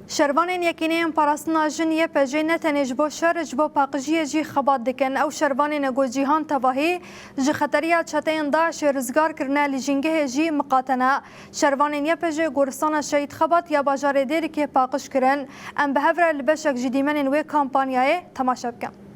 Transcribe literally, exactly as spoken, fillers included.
Şervanên Yekîneyên Parastina Jin Y P J ne tenê ji bo şer, ji bo paqijiyê jî xebat dikin. Ew şervanên ku Cîhan Tevahî ji xeteriya çeteyên DAIŞê rizgar kirine, li jîngehê jî miqate ne. Şervanên Y P J goristana Şehîd Xebat ya bajarê Dêrikê paqij kirin. Em bi hev re li beşek ji dîmenên wê kampanyayê temaşe bikin.